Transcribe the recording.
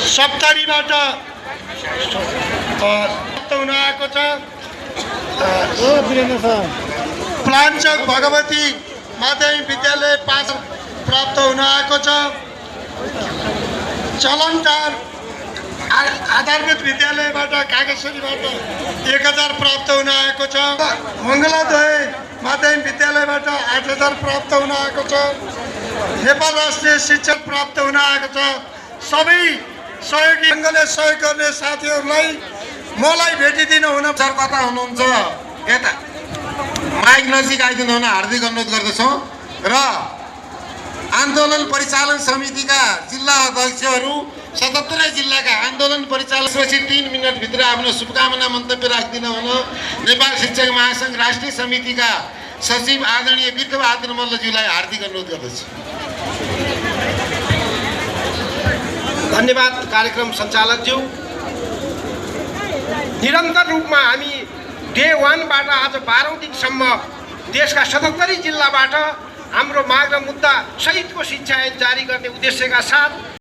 सप्तरीबाट प्राप्त हुन आएको छ। प्लान्चोक भगवती माध्यमिक विद्यालय 5 प्राप्त हुन आएको छ। चलनटार आधारभूत विद्यालयबाट कागेश्वरीबाट 1000 प्राप्त हुन आएको छ। मङ्गलादोय माध्यमिक विद्यालयबाट 8000 प्राप्त हुन आएको छ। नेपाल राष्ट्रिय शिक्षक प्राप्त हुन आएको छ। सबै सहयोगी ढङ्गले सहयोग गर्ने साथीहरूलाई मलाई भेटिदिनु हुन। सर कता हुनुहुन्छ यता माइक नजिक आइदिनु हुन हार्दिक अनुरोध गर्दछौँ। र आन्दोलन परिचालन समितिका जिल्ला अध्यक्षहरू 77 जिल्लाका आन्दोलन परिचालन 3 मिनटभित्र आफ्नो शुभकामना मन्तव्य राखिदिनु हुन नेपाल शिक्षक महासङ्घ राष्ट्रिय समितिका सचिव आदरणीय बिर्खबहादुर मल्लज्यूलाई हार्दिक अनुरोध गर्दछु। धन्यवाद कार्यक्रम सञ्चालकज्यू। निरन्तर रूपमा हामी डे 1 बाट आज 12औं दिनसम्म देशका 77 जिल्लाबाट हाम्रो माग र मुद्दा सहितको शिक्षा ऐन जारी गर्ने उद्देश्यका साथ